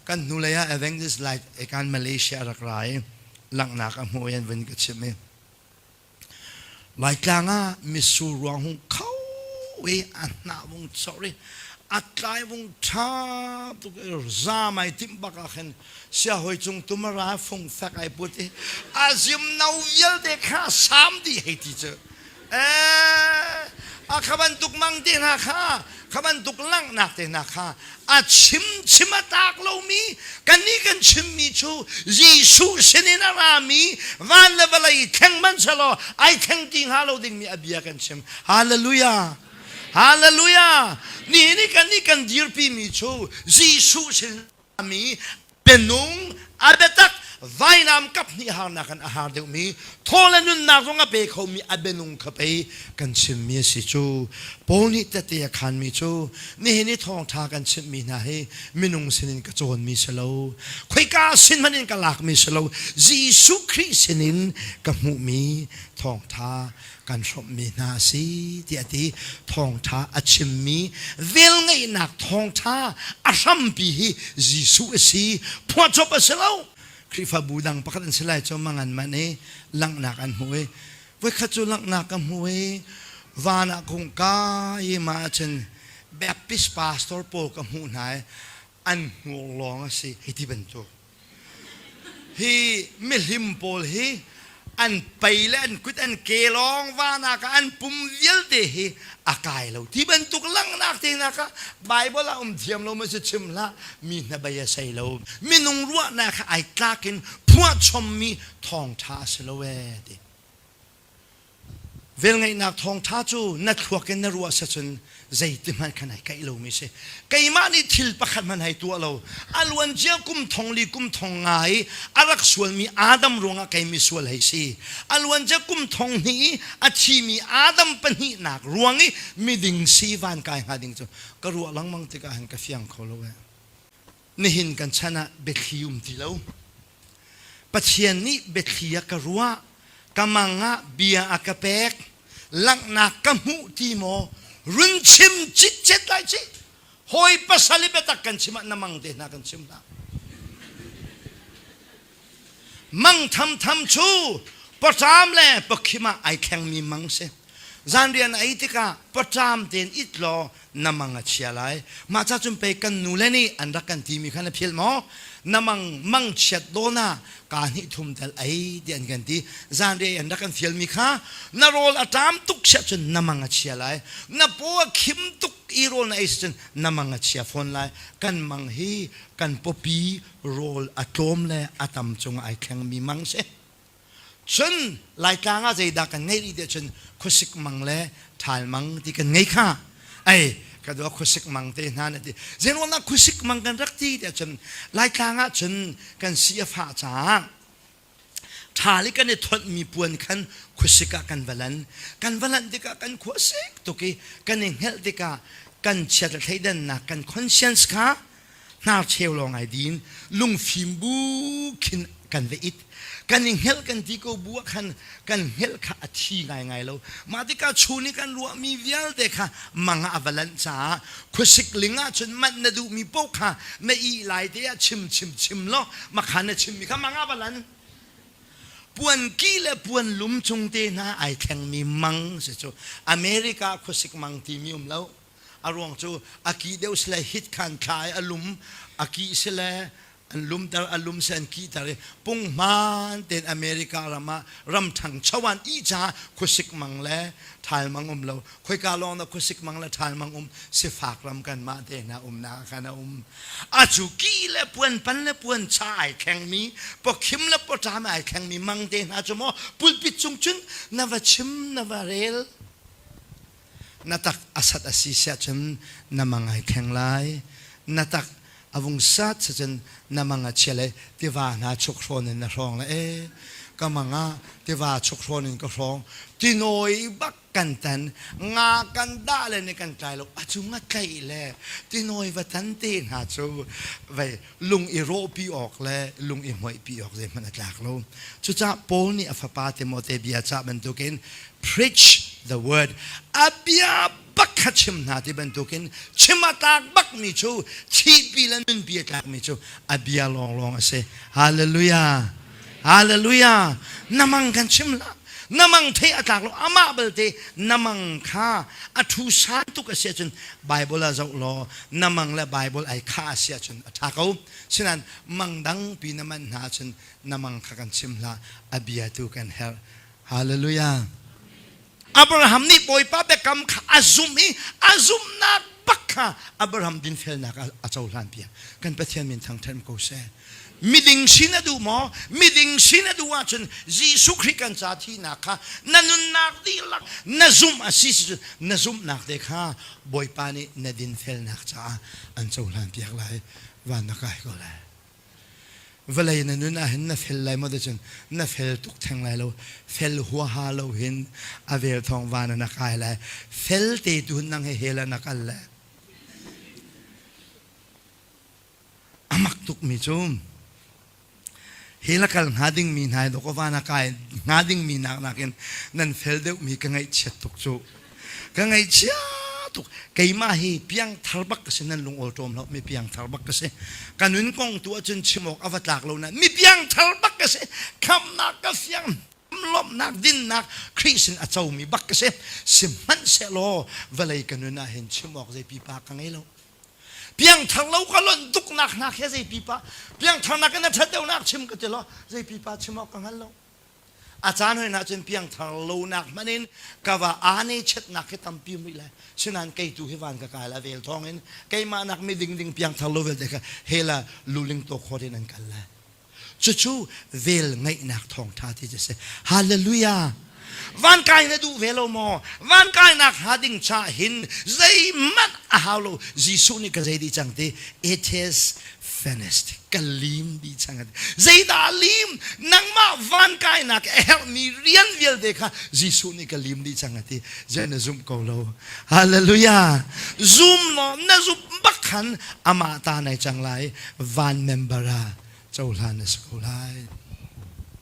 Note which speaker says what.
Speaker 1: Kan hnulei ah Evangelist Light ekan Malaysia rak ra i langhnak a hmuh i an vun ka chimh i Laitlang ah mitsur ruang hung kho i a hnah vung chor i a tlai vung ṭha tuk i zaam ai timh bak ah khin siahawi cung tum a ra fung fek ai put i a zim no vialte kha saam dih hei ti cu Eh, a kha bantuk mang te hna kha, kha bantuk langhnak te hna kha a chim chim a tak lomi kannih kan chimmi cu Jesuh sinin a rami van le vawlei thleng man selaw ai thleng ti hnga lo dingmi a bia kan chim. Hallelujah. Hallelujah. Nihin i kannih kan dirpi mi cu Jesuh sin mi bianung a biatak vainam kap hnih harnak in a har deuhmi thaw le nunnak zong a pe khomi a bianung kha pei kan chimmi a si cu. Paul nih tete a khanmi cu nihin i thawngṭha kan chimhmi hna hi minung sinin ka cawnmi si lo, khoika sin hmanh in ka lakmi si lo, Jesuh Khrih sinin ka hmuhmi thawngṭha kan hrawmhmi hna a si tiah a ti. Thawngṭha a chimmi velngeihnak thawngṭha a hrampi hi Jesuh a si, phuahcop a si lo. Khrihfabu dang pakhat an si lai cu mangan man i langhnak an hmu i voikhat cu langhnak ka hmu i van ah kung ka i mah ahcun Baptist pastor pawl ka hmuh hna i an hmur lawng a si hei ti bantuk. Hi mihlim pawl hi an pei le an kut an ke lawng vanak ah an pum vialte hi a kai lo. Ti bantuk langhnak te hna kha Bible ah um thiam lo ma si chim hlah, mi hnabei a sei lo. Minung ruahnak kha ai tlak in phuahchommi thawngṭha a si lo ee ti. Velngeihnak thawngṭha cu na thluak in na ruah sacun zeiti hmanh khan ai kaih lomi si. Keimah nih thil pakhat hmanh hei tuah lo. A luancia kum thong li kum thong nga i a rak sualmi Adam ruangah kei misual hei si. A luancia kum thong hnih i a thimi Adam pahnihnak ruang i miding si van kai hnga ding cu ka ruah lengmang tikah hin ka fiang kho lo ee. Nihin kan chan ah biathli um ti lo. Pathian nih biathli a ka ruah, ka mang ah bia a ka pek, langhnak ka hmuh ti maw run chim citcet lai ci. Hawi pasal i biatak kan chim ah na mang te hna kan chim hna. Mang thamtham cu pawṭam le pawkhim ah ai thlengmi mang si. Zanrian a ei tikah pawṭam tein it law na mang a chia lai. Mah ca cun pei kan nule nih an rak kan timi kha na philh maw? Na mang mang chiat dawn ah kaa hnih thum tal ei ti an kan ti. Zanriah an rak kan fialmi kha na rawl a ṭam tuk siah cun na mang a chia lai. Na paw a khim tuk i rawl na ei si cun na mang a chia fawn lai. Kan mang hi kan pawpi rawl a tlawm le a tam cungah ai thlengmi mang si. Cun Laitlang ah zeidah kan ngeih rih tiah cun khuasik mang le ṭhal mang ti kan ngei kha. Ei, ka dua khuasik mang te hna na ti. Zeiruangah khuasik mang kan rak ti tiah cun Laitlang ah cun kan si a fah caah ṭhal i kan i thonhmi puan khan khuasik ah kan va lan. Kan va lanh tikah kan khuasik tuk i kan i hngelh tikah kan chiat le thleidannak kan conscience kha hnarcheu lawng ai din lungfim bu khin kan va it kan i hngelh kan ti ko bu ah khan kan hngelh kha a thi ngaingai lo mah tikah chun i kan ruahmi vialte kha mang ah a va lanh caah khuasik ling ah cun manh na duhmi paoh kha na ih lai te ah chim chim chim law makha na chimmi kha mang ah va lan puan ki le puan lum cung te hna ai thlengmi mang si cu America khuasik mang timi um lo A ruang cu a ki deuh sile hit khan thla i a lum a ki sile an lumter a lum se an kihter i punghman tein America ram ah ram ṭhangcho an ih caah khuasik mang le ṭhal mang um lo khoika lawng dah khuasik mang le ṭhal mang um sifak ram kanmah te hna umnak ah khan a um a cu ki le puan pan le puan cha ai thlengmi pawkhim le pawṭam ai thlengmi mang te hna cu maw pulpit cung cun na va chim na va rel Na tak a sat a si siah cun na mang ai thleng lai. Na tak a vung sat cun na mang a chia le tiva hna chuk hrawn in na hrawng le e ka mang ah tiva chuk hrawn in ka hrawng tinawi bak kan tan nga kan dah le ni kan tlai lo a cu nga tlaih le tinawi va tan te hna cu vei lung i rawhpi awk le lung i hmoihpi awk zeihmanh a tlak lo. Cucaah Paul nih a fapa Timote bia cah bantukin preach the word a bia bak. kha chim hna ti bantukin chim a tlak bakmi cu thihpi le nunpi a tlakmi cu a bia lawnglawng a si. Hallelujah. Hallelujah. Na mang kan chim hlah. Na mang thei a tlak lo amah balte na mang kha a thu san tuk a si ahcun Bible ah zoh law na mang le Bible ai khah a si ahcun a ṭha ko. Sinain mang dangpi na manh hna ahcun na mang kha kan chim hlah. A bia tu kan herh. Hallelujah. Abraham nih Bawipa biakam kha a zumh i a zumhnak bak kha Abraham dinfelnak a cohlan piak. Kan Pathian min thangṭhat ko seh. Miding sin a duh maw? Miding sin a duh ahcun Jesuh Khrih kan ca thihnak kha na nunnak dihlak na zumh a si cun na zumhnak te kha Bawipa nih na dinfelnak caah an cohlan piak lai. Van na kai ko lai. Vawlei na nun ahhin na fel lai maw ticun na fel tuk theng lai lo. Fel huaha lo hin a vel thawng van ah na kai lai. Fel te tu hin nang he hell ah na kal lai. A mak tukmi cu hell a kal hnga dingmi hna hi dawkaw van a kai hnga dingmi nak nakin nan fel deuhmi ka ngaihchiat tuk cu. Ka ngaihchia tuk. Keimah hi piangthar bak ka si nan lung awlṭawm hlah mi piangthar bak ka si. Ka nun kong tu ahcun chim awk a va tlak lo nain mi piangthar bak ka si. Khamhnak ka fiang lawmhnak dinnak Khrih sin a comi bak ka si. Sihmanhsehlaw vawlei ka nun ah hin chim awk zei pipa ka ngei lo. Piangthar lo ka lonh tuknak hna khi zei pipa piangtharnak in a ṭhat deuhnak chim ka ti lo zei pipa chim awk ka hngal lo. A caan hoi cun piangthar lonak hmanh in ka va aa chetnak hi tampi um rih lai. Sinain kei tu hi van ka kai la vel thawng in keimah nak mi ding ding piangthar lo vialte kha hela luling to khawt in an kal lai. Cucu vel ngeihnak thawngṭha ti cu a si. Hallelujah! Van kai na duh ve lo maw? Van kainak hnga ding cha hin zeihmanh a hau lo. Jesuh nih ka zei dih cang ti? It is finished. Ka lim dih cang. Zeidah lim? Nangmah van kainak a herhmi rian vialte kha Jesuh nih ka lim dih cang a ti. Zei na zumh ko lo. Hallelujah! Zum law na zumh bak khan amah ta nai cang lai. Van member ah cohlan na si ko lai.